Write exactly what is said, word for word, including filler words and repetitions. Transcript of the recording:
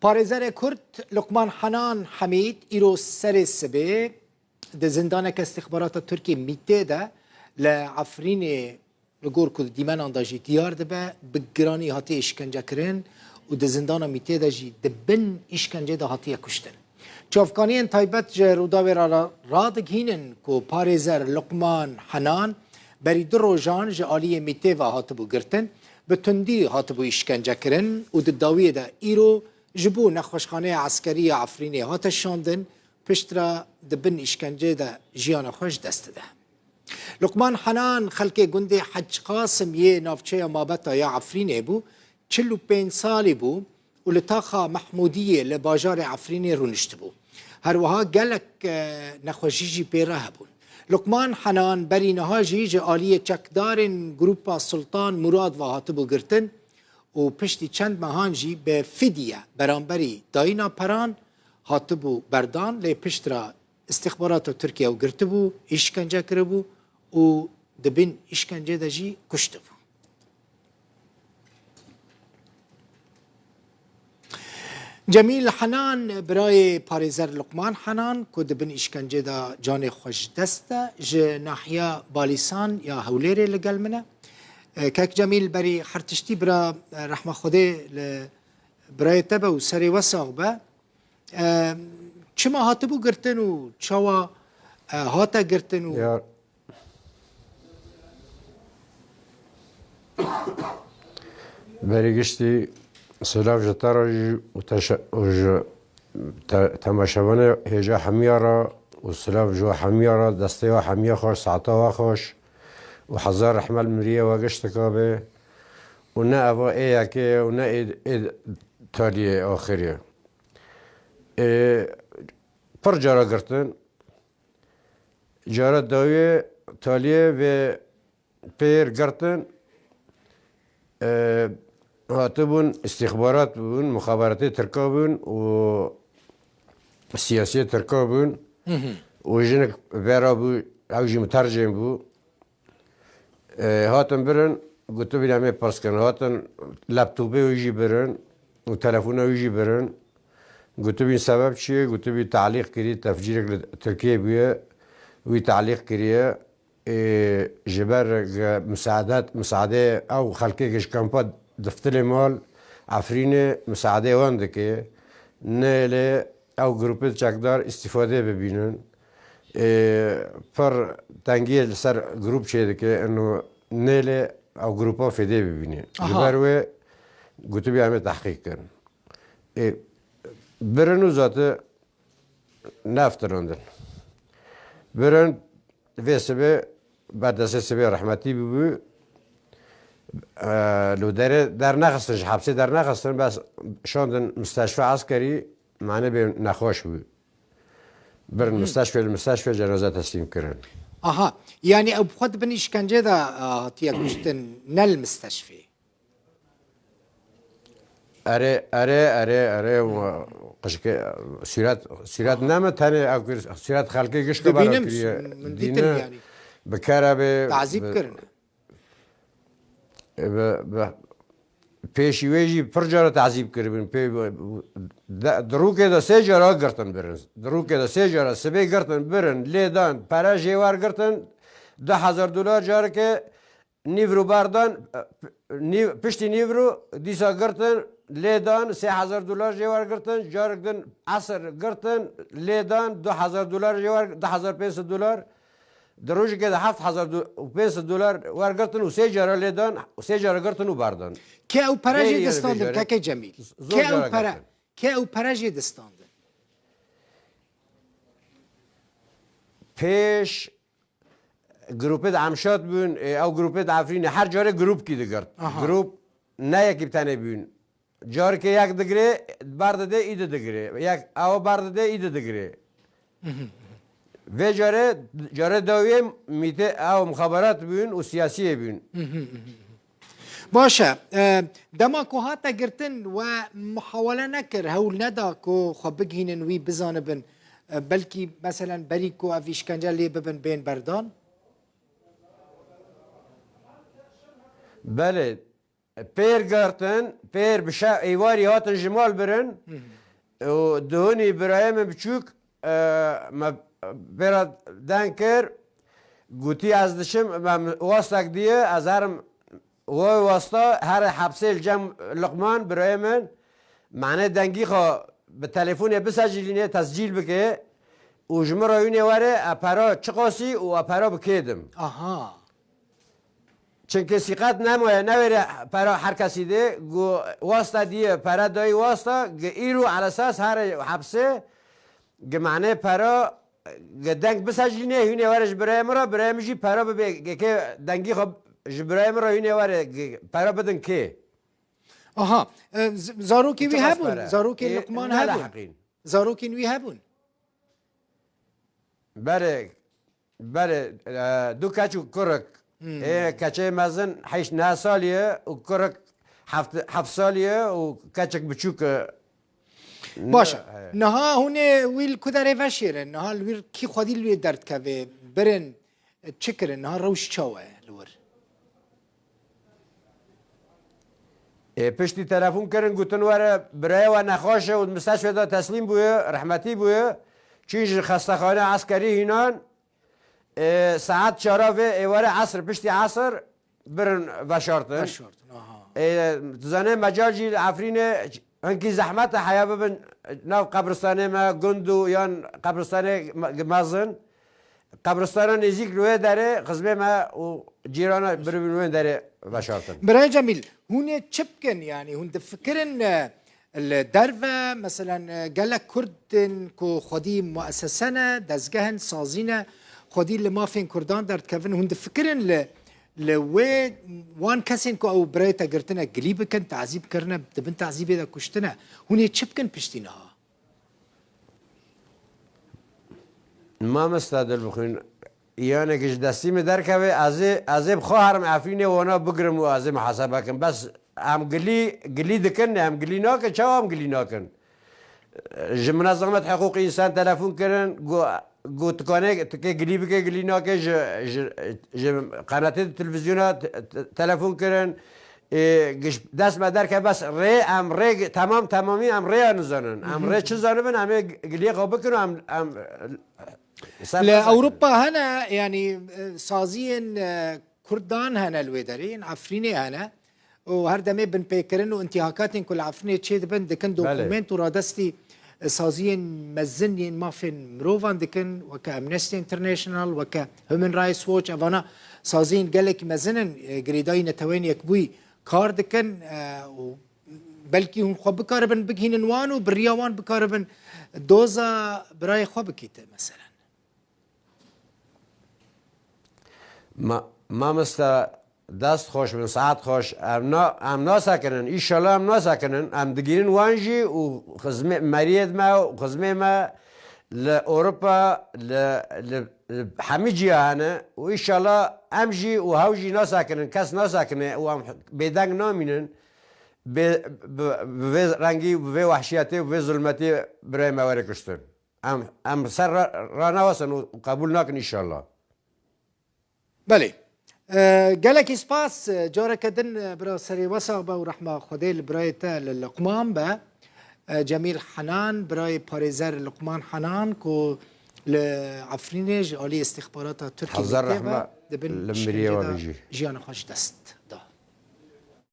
Parêzerê Kurd Luqman Henan Hemîd îro serê sibê di zindaneke îstixbarata Tirkiyê Mîtê de li Efrînê, li gor ku di dîmenan de jî diyar dibe, bi giranî hatiye îşkencekirin û di zindana Mîtê de jî di bin îşkencê de hatiye kuştin. Çavkaniyên taybet ji Rûdawê re ra-, radigihînin ku parêzer Luqman Henan berî du rojan ji aliyê Mîtê ve hatibû girtin, bi tundî hatibû îşkencekirin û di dawiyê de îro ji bo nexweşxaneya eskerî ya Efrînê hate şandin, piştre di bin îşkencê de jiyana xwe ji dest dide. Luqman Henan xelkê gundê Hec Qasim yê navçeya Mabeta ya Efrînê bû, çil û pênc salî bû û li taxa Mehmûdiyê li bajarê Efrînê rûniştibû. Her wiha gelek, e, nexweşî jî pê re hebûn. Luqman Henan berî niha jî ji aliyê çekdarên Grupa Sultan Murad ve hatibû girtin û piştî çend mehan jî bi fidye beramberî dayîna peran hatibû berdan, lê piştre îstixbarata Tirkiye ew girtibû, îşkence kiribû û di bin îşkencê de jî kuştibû. Cemîl Henan, birayê parêzer Luqman Henan ku di bin îşkencê de canê xwe ji dest de, ji nahiya Balîsan ya Hewlêrê li gel min e. E, Kek Cemîl, berî her tiştî bira, e, rehma Xwedê li birayê te be û serê we sax be. E, çima hatibû girtin û çawa, e, hate girtin û Ya, berî giştî silav ji te re jî û teşe-, û ji te-, temaşevanê hêja hemiya re û silav ji we hemiya re, destê we hemiya xweş, saeta we xweş û hezar rehme li miriyê we giştika be û ne eva ê yekê ye û ne ê, ê taliyê axirê ye. Ê, pir cara girtin. Cara dawiyê taliyê vê pêr girtin, e, hatibûn, îstîxbarat bûn, muxaberatê Tirka bûn û siyasiyê Tirka bûn. Hı hı. Û jinik vera bû, ew jî mutercêm bû. E, hatin birin, gotibîn em ê pirs kirin. Hatin laptopê wî jî birin û telefona wî jî birin. Gotibîn sebeb çi ye? Gotibî talîq kirî, tefcîrek li Tirkiyê bûye, wî talîq kiriye. Ê, ji ber, e, misadet, misadeyê ew xelkê ji kampa diftilê mal Efrînê misadeyê wan dike. Nêlê ew grûpê çekdar îstîfadê bibînin. Ê, pir tengiyê li ser grûp çêdike, ino nêlê ew grûpa fêdê bibîne. Ji Aha. ber wê gotibî em ê tehqîq kirin. Ê, birin û zate neftirandin. Birin vê sibê, berdestê sibê rehmetî bibû. E, li derê dernexistin, ji hepsê dernexistin, bes şandin misteşfa eskerî, mane bê nexweş bû. Birin Hı. misteşfê, li misteşfê cenaze teslîm kirin. Aha, yani ew bi xwe di bin îşkencê de, e, hatiye kuştin, ne li misteşfê? Erê, erê, erê, erê, qijke, sûret, sûret Aha. ne mi tenê ew kir, sûret xelkê gişke bera Dibînim, kiriye. min dîtin Dîne yani. bi kere bê, Tazîb bi, kirine. bi, bi, pêşî wê jî pir cara tazîb kiribin. Pê, de, di rûkê de sê cara girtin birin. Di rûkê de sê cara sibê girtin birin, lê dan, pere jê wer girtin, du hezar dolar careke, Nîvro berdan, nîv-, piştî nîvro dîsa girtin, lê dan, sê hezar dolar jê wer girtin, carek din esir girtin, lê dan, du hezar dolar jê wer, du hezar pênc sed dolar. Di rojekê de heft hezar do-, û pênc sed dolar wer girtin û sê cara lê dan, sê cara girtin û berdan. Kê ew pere jê Bêyî distandin, vê jare keke Cemîl? Zor Kê ew cara pere, girtin. Kê ew pere jê distandin? Pêş Grûpê di Emşat bûn, ê, ew grûpê di Efrînê, her carê grûpkî digirt. Aha. Grûp ne yekî bi tenê bûn. Carkê yek digirê, ber didê, îdî digirê. Yek, ew ber didê, îdî digirê. Mhm. Vê carê, carê dawiyê mîtê ew mixaberat bûn û siyasiyê bûn. Mhm, mhm, mhm. Baş e. E, dema ku hate girtin we muhawele nekir, hewl neda ku xwe bigihînin wî bizanibin, e, belkî meselen berî ku ev îşkence lê bibin bên berdan? Belê. Pêr girtin, pêr bi şe-, êvarî hatin ji mal birin. Û duhunî birayê min biçûk, e, me pêra deng kir. Gotî, ez diçim, me wastek diye, ez herim wê wasta, here hepsê li cem Luqman, birayê min. Mane dengî xwe bi telefonê bisecilîne, tescîl bike û ji min re hûnê were, e, pera çiqasî û e, pera bi kê dim. Aha. Çimkî sîqet nemaye, newêre pera her kesî de, gu wasta diye, pere dayî wasta, gi îro elesas here hepse, gi mane pera, gi deng bisecîne, hûnê were ji birayê min re, birayê min jî pera bibe, gi kê dengî xwe ji birayê min re hûnê were, gi pera bidin kê. Aha, e, z-, zarokê wî çiqas hebûn, pere? Zarokê Ê, Luqman ne hebûn. Leheqîn. Zarokên wî hebûn. Berê, berê, e, du keç û kurik. Hmm. Ê, keçê mezin heşt neh salî ye û kurik heft, heft salî ye û keçik biçûk e. Baş e. Ne, he. Niha hûn ê wî li ku derê veşêrin? Niha li wir kî xwedî li wê derdikeve? Birin, e, çi kirin? Niha rewş çawa ye li wir? Ê, piştî telefon kirin, gotin, "Were, birayê we nexweş e û misteşfê de teslîm bûye, rehmetî bûye." Çîn ji xestexane eskerî hînan, ê, saet çara vê êvarê esr, piştî esr birin veşartin. Veşartin, aha. Ê, tu zanê mecal jî li Efrînê hinkî zehmet e heya bibin nav qebristanê me, gund û yan qebristanê me-, mezin. Qebristana nêzîk li wê derê xizmê me û cîrana biribin wê derê veşartin. Birayê Cemîl, hûn ê çi bikin? Yanî hûn difikirin, e, li derve, meselen, e, gelek Kurd in ku xwedî muesese ne, dezgeh in, sazî ne, xwedî li mafên Kurdan derdikevin, hûn difikirin li, li wê wan kesên ku ew birayê te girtine, gilî bikin, tazîb kirine, di bin tazîbê de kuştine. Hûn ê çi bikin piştî niha? Mamosta Dilbixwîn, yanekî ji destî min derkeve, ez ê, ez ê bi xwe herim Efrînê wana bigrim û ez ê muhasebe kim. Bes em gilî, gilî dikin, em gilî nakin, çawa em gilî nakin? Ji minezemet hiqûqî însan telefon kirin, got, got, tu kanê, tu kê gilî bike, gilî nake, ji, ji, ji qenatê televîzyona te-, te-, telefon kirin. Ê, giş-, dest me derke bes rê, em rê, temam temamî em rêya nizanin. Em rê çi zanibin, em ê giliyê xwe bikin û em, em, ser Li xwe Ewropa hene, yanî, e, saziyên, e, Kurdan hene li wê derê, yên Efrînê hene. Û her demê binpêkirin û intîhakatên ku li Efrînê çêdibin, dikin Belê. Dokument û radestî, e, saziyên mezin yên mafên mirovan dikin, weke Amnesty International, weke Human Rights Watch, evana saziyên gelekî mezin in, e, girêdayî Neteweyên Yekbûyî kar dikin, e, û belkî hûn xwe bikaribin bigihînin wan û bi riya wan bikaribin doza birayê xwe bikîte, meselen. Ma-, mamosta, dest xweş bin, saet xweş. Em na-, em nasekinin, înşallah em nasekinin. Em digihînin wan jî û xizmê-, meriyê me û xizmê me li Ewropa, li, li, li hemî ciya hene û înşallah em jî û hew jî nasekinin, kes nasekine û em bêdeng namînin. Bê, bi, bi vê rengî, bi vê wehşiyetê, bi vê zulmetê birayê me were kuştin. Em, em ser ra-, ranewesin û qebûl nakin înşallah. Belê. E, gelekî spas. E, careke din, e, bira serê wesa be û rehma Xwedê li birayê te li Liqman be. E, Cemîl Henan, birayê parêzer Liqman Henan ku li Efrînê ji alî îstîxbarata Tirkiyê Hezar bê tê rehme ve, dibin li miriyê we be jî. Jiyana xwe ji dest.